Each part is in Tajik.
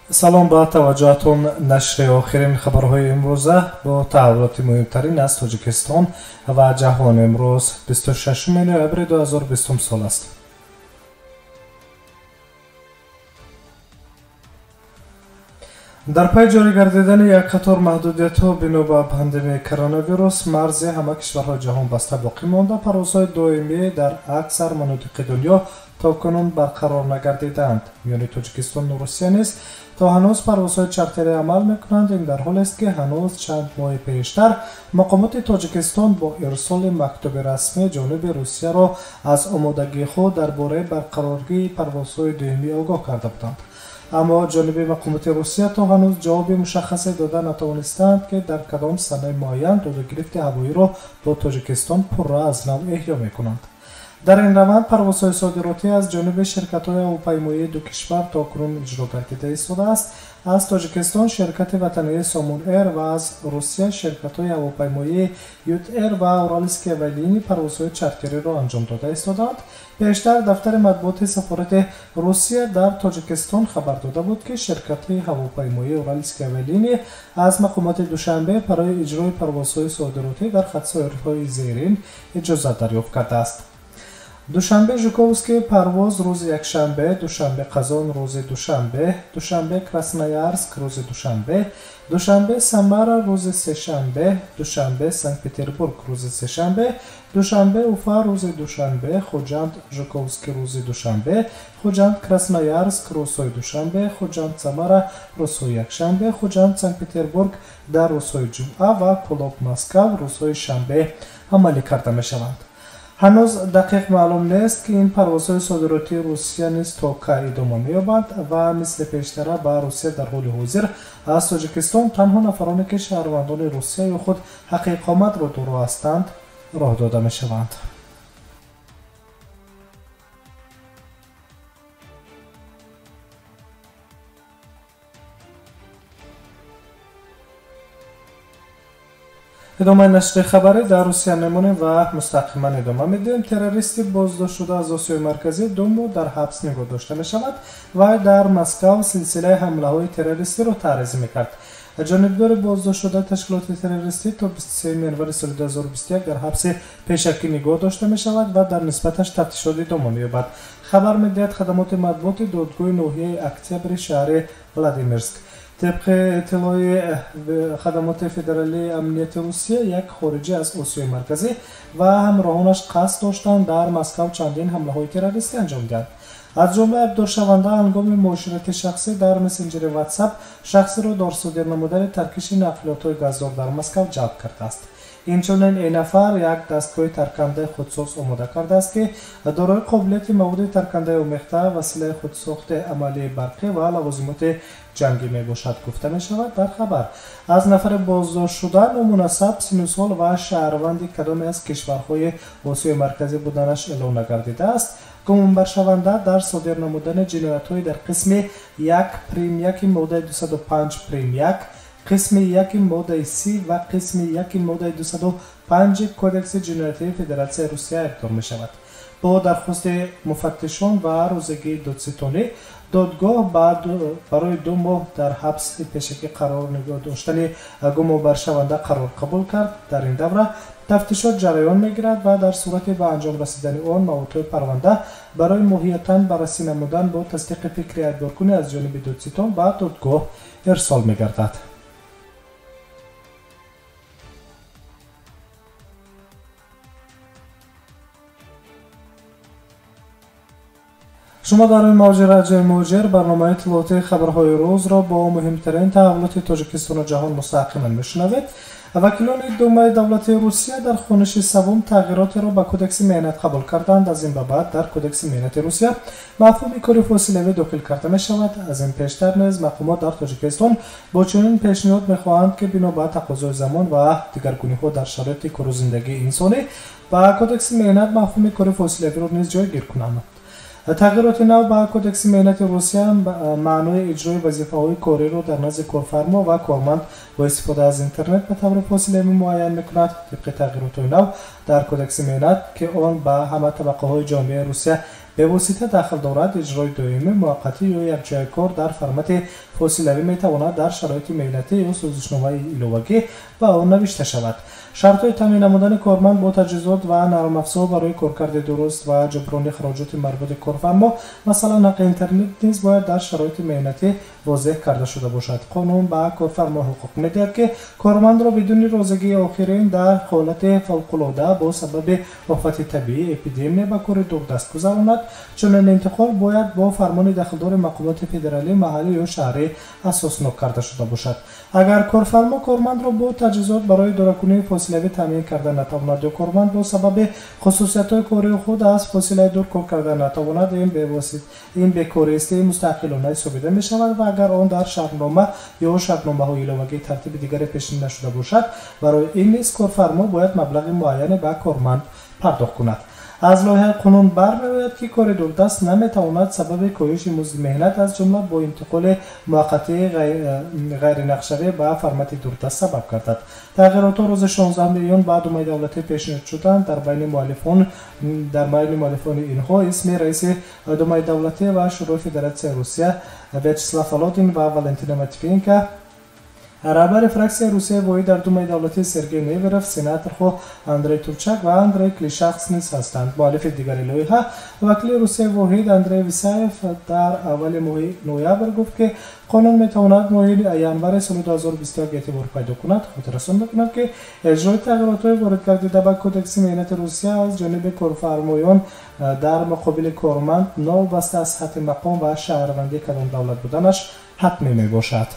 Салом ба таваҷҷӯҳатон. Нашри охирин хабарҳои имрӯза бо таҳаввулоти муҳимтарин аз Тоҷикистон ва ҷаҳон. Имрӯз 26 ноябри 2020 сол аст. Дар пай ҷорӣ гардидани як қатор маҳдудиятҳо бино ба пандемияи коронавирус, марзи ҳама кишварҳои ҷаҳон баста боқӣ монда, парвозҳои доимӣ дар аксар манотиқи дунё то кунун барқарор нагардидаанд. Миёни Тоҷикистону Русия низ то ҳанӯз парвозҳои чартерӣ амал мекунанд. Ин дар ҳолест, ки ҳанӯз чанд моҳи пештар мақомоти Тоҷикистон бо ирсоли мактуби расмӣ ҷониби Русияро аз омодагии худ дар бораи барқарории парвозҳои доимӣ огоҳ карда буданд. Аммо ҷониби мақомоти Русия то ҳанӯз ҷавоби мушаххасе дода натавонистаанд, ки дар кадом санаи муайян додугирифти ҳавоиро бо Тоҷикистон пурра аз нав эҳё мекунанд. Дар ин раванд парвозҳои содиротӣ аз ҷониби ширкатҳои ҳавопаймоии ду кишвар то кунун иҷро гардида истодааст. Аз Тоҷикистон ширкати ватании Сомон Эйр ва аз Русия ширкатҳои ҳавопаймоии Ют Эйр ва Уральские авиалинии парвозҳои чартериро анҷом дода истодаанд. Пештар дафтари матбуоти сафорати Русия дар Тоҷикистон хабар дода буд, ки ширкати ҳавопаймоии Уральские авиалинии аз мақомоти Душанбе барои иҷрои парвозҳои содиротӣ дар хатсайрҳои зерин иҷозат дарёфт кардааст. Душанбе Жуковский парвоз рӯзи якшанбе, Душанбе Қазон рӯзи душанбе, Душанбе Красноярск рӯзи душанбе, Душанбе Самара рӯзи сешанбе, Душанбе Санкт-Петербург рӯзи сешанбе, Душанбе Уфа рӯзи душанбе, Хуҷанд Жуковский рӯзи душанбе, Хуҷанд Красноярск рӯзҳои душанбе, Хуҷанд Самара рӯзҳои якшанбе, Хуҷанд Санкт-Петербург дар рӯзҳои ҷумъа ва Кӯлоб Москав рӯзҳои шанбе амалӣ карда мешаванд. Ҳанӯз дақиқ маълум нест, ки ин парвозҳои содиротии Русия низ то кай идома меёбанд ва мисли пештара ба Русия дар ҳоли ҳозир аз Тоҷикистон танҳо нафароне, ки шаҳрвандони Русия ё худ ҳаққи иқоматро доро ҳастанд, роҳ дода мешаванд. Идомаи нашри хабарӣ дар Русия мемонем ва мустақиман идома медиҳем. Террористи боздоштшуда аз Осиёи Марказӣ 2 моҳ дар ҳабс нигоҳ дошта мешавад ва дар Москав силсилаи ҳамлаҳои террористиро таъризӣ мекард. Ҷонибдори боздоштшуда ташкилоти террористӣ то 23 январи соли 2021 дар ҳабси пешакӣ нигоҳ дошта мешавад ва дар нисбаташ тафтишот идома меёбад. Хабар медиҳад хадамоти матбуоти додгоҳи ноҳияи Октябри шаҳри Владимирск. Тибқи иттилои хадамоти федералии амнияти Русия, як хориҷӣ аз Осиёи Марказӣ ва ҳамроҳонаш қасд доштанд дар Москав чандин ҳамлаҳои террористӣ анҷом диҳанд. Аз ҷумла айбдоршаванда ҳангоми муоширати шахсӣ дар мессенҷери WhatsApp шахсиро дар содир намудани таркиши нақлиётҳои газдор дар Москав ҷалб кардааст. Инчунин ин нафар як дастгоҳи таркандаи худсоз омода кардааст, ки дорои қобилияти маводи таркандаи омехта, василаи худсохти амалии барқӣ ва лавозимоти ҷангӣ мебошад, гуфта мешавад дар хабар. Аз нафари боздоштшуда ному насаб, сину сол ва шаҳрванди кадоме аз кишварҳои Осиёи Марказӣ буданаш эълон нагардидааст. Гумонбаршаванда дар содир намудани ҷиноятҳои дар қисми 1 прим 1 моддаи 205 прим 1, қисми 1 моддаи 30 ва қисми 1 моддаи 205 Кодекси ҷиноятии Федератсияи Русия айбдор мешавад. Бо дархости муфаттишон ва рӯзагии додситонӣ додгоҳ барои 2 моҳ дар ҳабси пешакӣ қарор нигоҳ доштани гумонбаршаванда қарор қабул кард. Дар ин давра тафтишот ҷараён мегирад ва дар сурати ба анҷом расидани он маводҳои парванда барои моҳиятан баррасӣ намудан бо тасдиқи фикри айбдоркунӣ аз ҷониби додситон ба додгоҳ ирсол мегардад. Шумо дар мавҷи радиои Муҳоҷир барномаи иттилоотии хабарҳои рӯзро бо муҳимтарин таҳаввулоти Тоҷикистону ҷаҳон мустақиман мешунавед. Вакилони Думаи давлатии Русия дар хониши севум тағйиротеро ба Кодекси меҳнат қабул карданд. Аз ин ба баъд дар Кодекси меҳнати Русия мафҳуми кори фосилавӣ дохил карда мешавад. Аз ин пештар низ мақомот дар Тоҷикистон бо чунин пешниҳод мехоҳанд, ки бино ба тақозои замон ва дигаргуниҳо дар шароити кору зиндагии инсонӣ ба Кодекси меҳнат мафҳуми кори фосилавиро низ ҷойгир кунанд. Тағйироти нав ба Кодекси меҳнати Русия маънои иҷрои вазифаҳои кориро дар назди корфармо ва корманд бо истифода аз интернет ба таври фосилавӣ муайян мекунад. Тибқи тағйиротҳои нав дар Кодекси меҳнат, ки он ба ҳама табақаҳои ҷомеаи Русия бевосита дахл дорад, иҷрои доимӣ, муваққатӣ ё якҷоя кор дар формати фосилавӣ метавонад дар шароити меҳнатӣ ё созишномаи иловагӣ ба он навишта шавад. Шартҳои таъмин намудани корманд бо таҷҳизот ва нармафзор барои коркарди дуруст ва ҷуброни хароҷоти марбути корфармо, масалан ҳаққи интернет, низ бояд дар шароити меҳнатӣ возеҳ карда шуда бошад. Қонун ба корфармо ҳуқуқ медиҳад, ки кормандро бидуни розигии охирин дар ҳолати фавқулода бо сабаби офати табиӣ, эпидемия ба кори дурдаст гузаронад. Чунин интиқол бояд бо фармони дахлдори мақомоти федералӣ, маҳаллӣ ё шаҳрӣ асоснок карда шуда бошад. Агар корфармо кормандро бо таҷҳизот барои идоракунии фосилавӣ таъмин карда натавонад ё корманд бо сабаби хусусиятҳои кории худ аз фосилаи дур кор карда натавонад, ин бекористии мустақилона ҳисобида мешавад ва агар он дар шартнома ё шартномаҳои иловагии тартиби дигаре пешбинӣ нашуда бошад, барои ин низ корфармо бояд маблағи муайяне ба корманд пардохт кунад. Аз лоиҳаи қонун бармеояд, ки кори дурдаст наметавонад сабаби коҳиши музди меҳнат, аз ҷумла бо интиқоли муваққатии ғайринақшавӣ ба формати дурдаст сабаб гардад. Тағйиротҳо рӯзи 16 июн ба Думаи давлатӣ пешниҳод шуданд. Дар байни муаллифони инҳо исми раиси Думаи давлатӣ ва Шӯрои Федератсияи Русия Вячеслав Володин ва Валентина Матвиенко, раҳбари фраксияи Русияи воҳид дар Думаи давлатӣ Сергей Неверов, сенаторҳо Андрей Турчак ва Андрей Клишас низ ҳастанд. Муаллифи дигари лоиҳа, вакили Русияи воҳид Андрей Висаев, дар аввали моҳи ноябр гуфт, ки қонун метавонад моҳи январи соли 2021 эътибор пайдо кунад. Хотиррасон мекунад, ки иҷрои тағйиротҳои ворид гардида ба Кодекси меҳнати Русия аз ҷониби корфармоён дар муқобили корманд новобаста аз сатҳи мақом ва шаҳрвандии кадом давлат буданаш ҳатмӣ мебошад.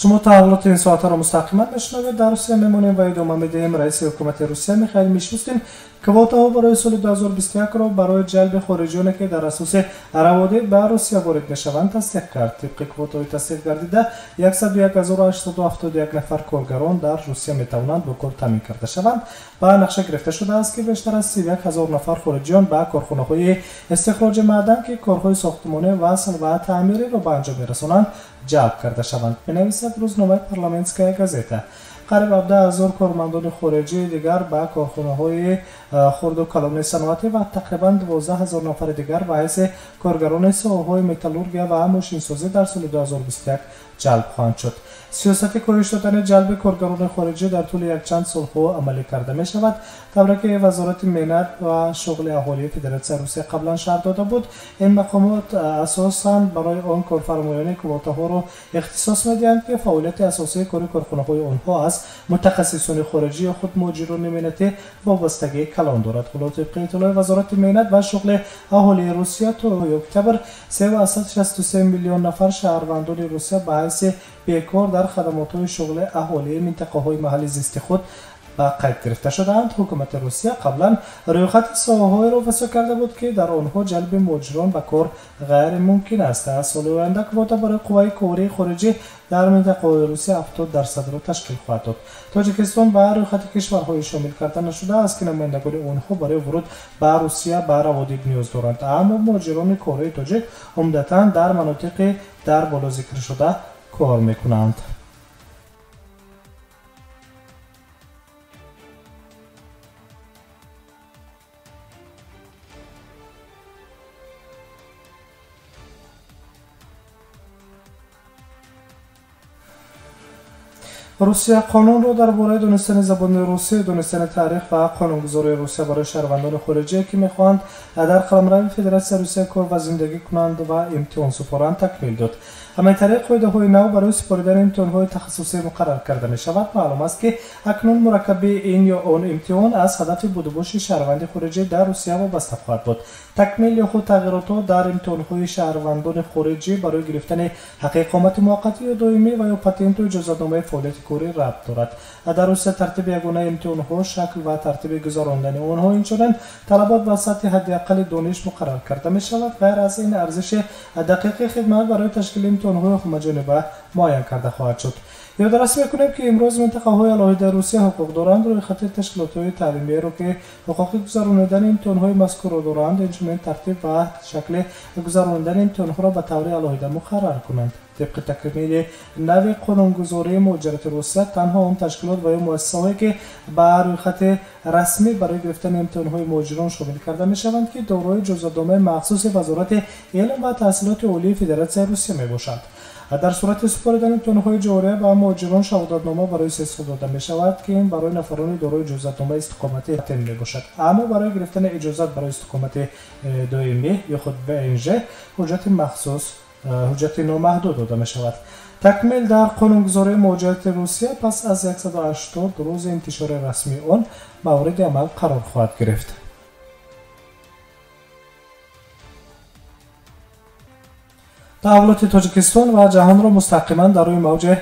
Шумо таҳаввулоти ин соатаро мустақиман мешунавед. Дар Русия мемонем ва идома медиҳем. Раиси ҳукумати Русия Михаил Мишустин квотаҳо барои соли 2021-ро барои ҷалби хориҷиёне, ки дар асоси раводид ба Русия ворид мешаванд, тасдиқ кард. Тибқи квотаҳои тасдиқ гардида, 101871 нафар коргарон дар Русия метавонанд бо кор таъмин карда шаванд. Ба нақша гирифта шудааст, ки бештар аз 31 ҳазор нафар хориҷиён ба корхонаҳои истихроҷи маъдан, ки корҳои сохтмонӣ, васл ва таъмириро ба анҷом мерасонанд, ҷалб карда шаванд, менависад рӯзномаи «Парламентская газета». Қариб 17 ҳазор кормандони хориҷии дигар ба корхонаҳои хурду калони саноатӣ ва тақрибан 12 ҳазор нафари дигар ба ҳайси коргарони соҳаҳои металлургия ва мошинсозӣ дар соли 2021 ҷалб хоҳанд шуд. Сиёсати коҳиш додани ҷалби коргарони хориҷӣ дар тӯли якчанд солҳо амалӣ карда мешавад. Тавре ки Вазорати меҳнат ва шуғли аҳолии Федератсияи Русия қаблан шарҳ дода буд, ин мақомот асосан барои он корфармоёни квотаҳоро ихтисос медиҳанд, ки фаъолияти асосии кори корхонаҳои онҳо аз мутахассисони хориҷӣ ё худ муҳоҷирони меҳнатӣ вобастагии калон дорад. Ҳоло тибқи иттилои Вазорати меҳнат ва шуғли аҳолии Русия то октябр 3,63 миллион нафар шаҳрвандони Русия ба ҳайси бекор дар хадамотҳои шуғли аҳолии минтақаҳои маҳалли зисти худ ба қайд гирифта шудаанд. Ҳукумати Русия қаблан рӯйхати соҳаҳоеро васеъ карда буд, ки дар онҳо ҷалби муҳоҷирон ба кор ғайримумкин аст. Аз соли оянда квота барои қувваи кории хориҷӣ дар минтақаҳои Русия 70%-ро ташкил хоҳад дод. Тоҷикистон ба рӯйхати кишварҳое шомил карда нашудааст, ки намояндагони онҳо барои вуруд ба Русия ба раводид ниёз доранд, аммо муҳоҷирони кории тоҷик умдатан дар манотиқи дар боло зикршуда кор мекунанд. Русия қонунро дар бораи донистани забони русӣ, донистани таърих ва қонунгузории Русия барои шаҳрвандони хориҷие, ки мехоҳанд дар қаламрави Федератсияи Русия кор ва зиндагӣ кунанд ва имтиҳон супоранд, такмил дод. Ҳамин тариқ қоидаҳои нав барои супоридани имтиҳонҳои тахассусӣ муқаррар карда мешавад. Маълум аст, ки акнун мураккабии ин ё он имтиҳон аз ҳадафи будубоши шаҳрванди хориҷӣ дар Русия вобаста хоҳад буд. Такмил ё худ тағйиротҳо дар имтиҳонҳои шаҳрвандони хориҷӣ барои гирифтани ҳаққи иқомати муваққатӣ ё доимӣ ва ё патенту иҷозатномаи фаъолияти корӣ рабт дорад. Дар Русия тартиби ягонаи имтиҳонҳо, шакл ва тартиби гузарондани онҳо, инчунин талабот ба сатҳи ҳадди аққали дониш муқаррар карда мешавад. Ғайр аз ин, арзиши дақиқи хидмат барои ташкили имтиҳонҳои ҳамаҷониба муайян карда хоҳад шуд. Ёдрасӣ мекунем, ки имрӯз минтақаҳои алоҳидаи Русия ҳуқуқ доранд рӯйхати ташкилотҳои таълимиеро, ки ҳуқуқи гузаронидани имтиҳонҳои мазкурро доранд, инчунин тартиб ва шакли гузаронидани имтиҳонҳоро ба таври алоҳида муқаррар кунанд. Тибқи такмили нави қонунгузории муҳоҷирати Русия, танҳо он ташкилот ва ё муассисаҳое, ки ба рӯйхати расмӣ барои гирифтани имтиҳонҳои муҳоҷирон шомил карда мешаванд, ки дорои иҷозатномаи махсуси Вазорати илм ва таҳсилоти олии Федератсияи Русия мебошанд. Дар сурати супоридани имтиҳонҳои ҷория ба муҳоҷирон шаҳодатнома барои 3 сол дода мешавад, ки ин барои нафарони дорои иҷозатномаи истиқоматӣ мебошад. Аммо барои гирифтани иҷозат барои истиқомати доимӣ ё худ ВНЖ ҳуҷҷати махсус, ҳуҷҷати номаҳдуд дода мешавад. Такмил дар қонунгузории муҳоҷирати Русия пас аз 180 рӯзи интишори расмии он мавриди амал қарор хоҳад гирифт. Таҳаввулоти Тоҷикистон ва ҷаҳонро мустақиман дар рӯи мавҷи